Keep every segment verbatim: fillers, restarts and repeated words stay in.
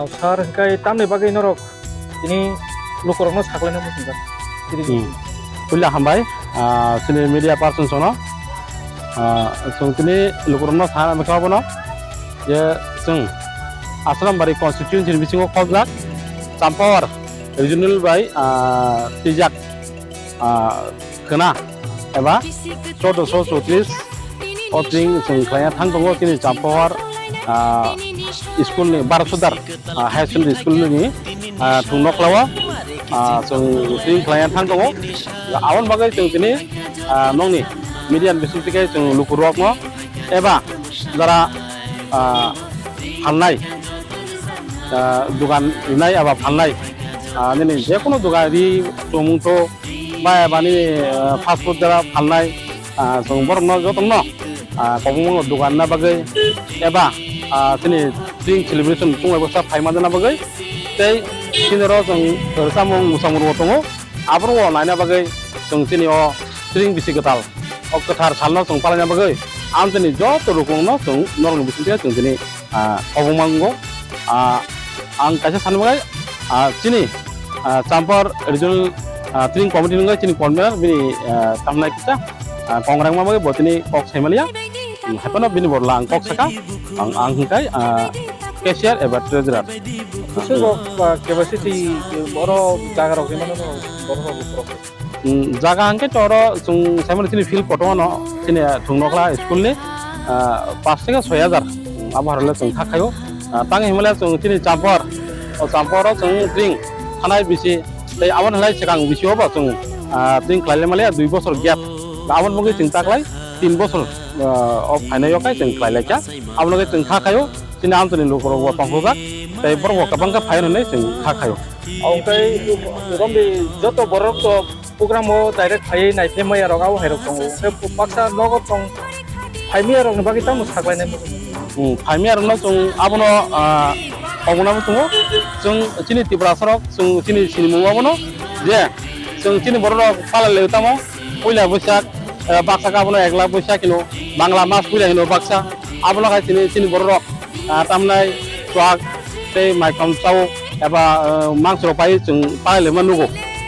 Sir, hwnkhe tamni bagwi norok tini lukurokno saklaina muchungkha? Hmm. Puila hambai, ah, chini media person sono. Ah, chwng tini lukurokno sana mekha bono je chwng Asrambari constituency ni bisingo khobjak Champawar regional bai, ah, twijak, ah, khwna eba chaudoso chotris o tring chwng khlaina thang tongo chini Champawar, ah, school ni Bharat Sudar, ah, higher secondary school ni, ah, thung noklao, ah, chwng tring khlaina thang tongo. Aboni bagwi chwng tini, ah, nongni media ni bisingtwi khe chwng lukurokno eba jara, ah, phalnai, ah, dogan rinai eba phalnai, ah, nini jekono dogan ri tongmung tho, ba eba nini, ah, fast food jara phalnai, ah, chwng borokno jotono, ah, kwbangma dogan na bagwi eba, ah, chini tring celebration chunglai bwsa phaima jana bagwi tei chini oro chwng rwchapmung mwsamung rwgo tongo. Aborok naina bagwi chwng chini o tring bisi kwtal, o kwthar salno chwng palaina bagwi amchaini joto rukungno chwng norokni bisingtwi chwng tini, ah, kobongma wngo. Ah, ang kaisa sanwi bagwi, ah, chini, ah, Champawar Regional, ah, Tring Committee ni wngwi chini convener bini, ah, tamnai kisa, ah, kong rengma bagwi bo tini kok saimaliya. Hmm, haiphano bini borla ang kok saka, ang, ang hwnkhe, ah, cashier eba treasurer. Bisingo, ah, capacity, oro jaga rok hinmano borok rok. Hmm, jaga hwnkhe to oro chwng saimano chini field kotorma no chini thung nokla school ni, ah, pash theke soi hajar, hmm, abo harle chwng kha khaio. Ah, tang hinmale chwng chini Champawar, o Champawar o chwng tring thanai bisi tei abo hinlai swkang bisi o bo chwng, ah, tring khlai lai male dui bosor gap. Aboni bagwi chwng taklai tin bosor, ah, o phainai o khe chwng khlai lai kha. Abono khe chwng kha khaio. Chini amchaini lukurok bo tongthokjak, tei borok bo kwbangkhe phai hwnwi chwng kha khaio. Omo tei romni joto borok to program o direct phaiwi naiphaimaya rok abo hairok tongo. Hwnkhe baksa nogo tong phaimaya rokni bagwi tamo saklainai muchungo? Hmm, phaimaya rokno chwng abono, ah, kobongna muchungo. Chwng chini Tiprasa rok, chwng chini sinimung abono je chwng chini borok rok palai lai tamo puila bwsak, eh, baksa abono ek lakh bwsak hino, Bangla mas puila hino baksa, abono khai chini, chini borok rok ah, tamnai chuak tei maikhom chao eba, ah, mangso rok pai chwng palai laima nugo.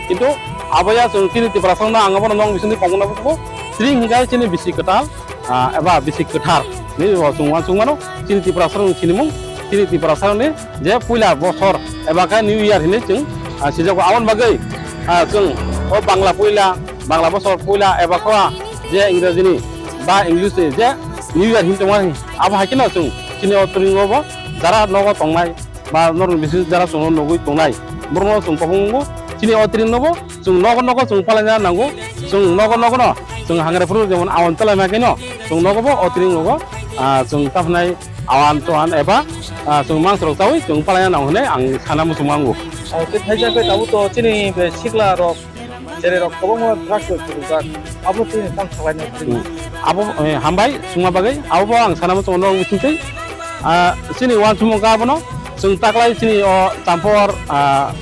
Kintu abo ya chwng chini Tiprasa no ang abono nong bisingtwi kongna bugo. Tring hwnkhe chini bisi kwtal, ah, eba bisi kwthar. Ni bo chwng uansuk mano chini Tiprasa rok sinimung, chini Tiprasa rok ni je puila bosor eba khe New Year hinwi chwng, ah, sijago. Aboni bagwi, ah, chwng o Bangla puila, Bangla bosor puila eba khe je Ingrajini ba English ni je New Year hin tongmani, abo hai kheno chwng chini o tring o bo jara nogo tongnai ba norok ni bisingo jara chwngno nugwi tongnai, borokno chwng kobong wngo. Chini o tring no bo chwng nogo nogo chwng palaina nango, chwng nogo nogo no chwng hangra phuru jemon awan chalai ma khe no chwng nogo bo o tring rogo, ah, chwng ta phnai awan chuan eba, ah, chwng mangso rok chawi chwng palaina nango hinwi ang sana muchung mango. O tei thaisa khe tabuk to chini be sikla rok Chererok kwbangma drugs bai phurujak, abo chini tamo salaina thwini. Hmm. Abo, eh, hambai, sungma bagwi, abo bo ang sana muchungo norok bisingtwi. Ah, chini uansukmung kha abono, chwng taklai chini o Champawar, ah,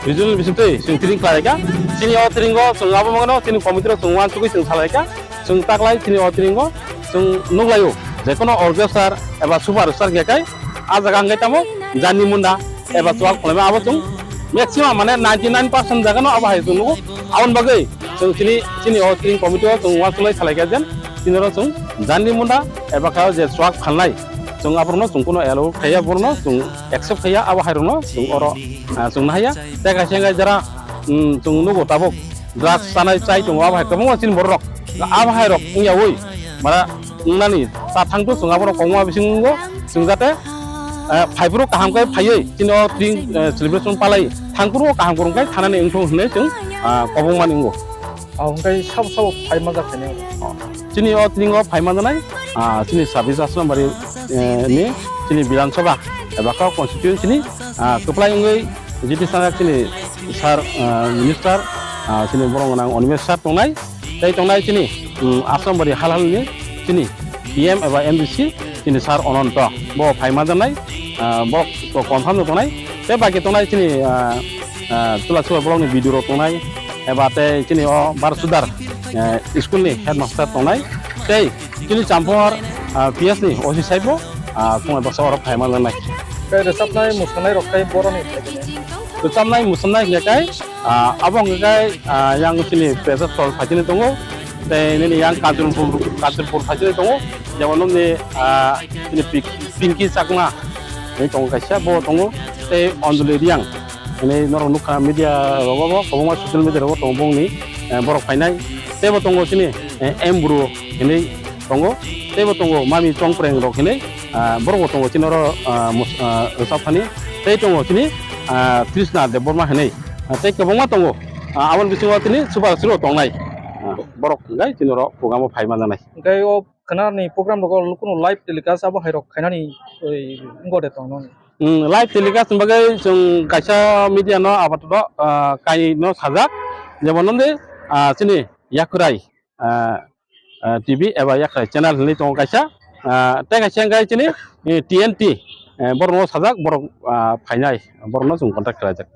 regional bisingtwi chwng tring khlaikha. Chini o tringo chwng abo mangano, chini committee rok chwng uansugwi chwng salaikha. Chwng taklai chini o tringo chwng nukhlaio, jekono orchestra eba superstar khe kai, ah jaga hwnkhe tamo Jani Munda eba chuak khwlaima abo chwng maximum mane ninety nine percent jaga no abo hai chwng nugo. Aboni bagwi chwng chini, chini o tring committee o chwng uansuk lai salai kha jen chini oro chwng Jani Munda eba kha je chuak phalnai chwng aborokno chwng kuno allow khaiya, borokno chwng accept khaiya, abo hai rokno chwng oro, ah, chwng nahaiya. Tei kaisa hwnkhe jara, um, chwng nugo tabuk drugs chanai chai tongo, abo hai kwbangma chini borok rok. Abo hai rok wngya ui, mara wngnani ta thangthu chwng abono kongma bising wngo, chwng jate, eh, phaiphuru kaham khe phaiwi chini o tring, eh, celebration palai thangphuru kaham kwrwng khe thanani wngthung hinwi chwng, ah, kobong mani wngo. Ah, hwnkhe sabo sabo phai manjak khainai? Oh, chini o tring o phai manjanai, ah, chini sabis Asrambari, eh, ni chini Bidhan Sabha eba kha constituency ni, ah, kwplai wngwi G T sana chini sir, ah, minister, ah, chini borok gwnang Animesh sir tongnai, tei tongnai chini, um, Asrambari hal hal ni chini P M eba M D C chini sir Ononto bo phai manjaknai, ah, bo to confirm no tongnai, tei baki tongnai chini, ah, ah, Tulasibar block ni B D O rok tongnai, eba tei chini o Bharat Sudar, eh, school ni headmaster tongnai, tei chini Champawar, ah, P S ni O C saibo, ah, tongnai baksa oro phai manjaknai. Khe rwchapnai, mwswknai rok khe boroni. Rwchapnai, mwswknai hwnkhe kai, ah, abo hwnkhe kai, ah, yang chini Pejasol phaisani tongo, tei nini yang Kanchanpur, Kanchanpur phaisani tongo, jemon nini, ah, chini Pik-, Pinky Chakma, tei tongo kaisa, bo tongo, tei Anjali Reang, hinwi norok nukha media rogo bo, kwbangma social media rogo tongo bongni, eh, borok phainai, teibo tongo chini, eh, M Bru hinwi tongo, teibo tongo Mami Chongpreng rok hinwi, ah, borokbo tongo chini oro, ah, mus-, ah, rwchapthani, tei tongo chini, ah, Trishna Debbarma hinwi, ah, tei kwbangma tongo, ah, aboni bisingo chini super hero tongnai, ah, borok hinwi chini oro program o phai manjaknai. Hwnkhe o khwnani program rogo kunu live telecast abo hai rok khainani oi wngkha de tongno. Hmm, live telecast ni bagwi chwng kaisa media no abato, ah, kai no sajak, jemon nonde, ah, chini Yakurai, ah, ah, T V eba Yakurai channel hinwi tongo kaisa, ah, tei kaisa hwnkhe chini, eh, T N T, eh, borok no sajak, borok, ah, phainai, borok no chwng contact khlaijak.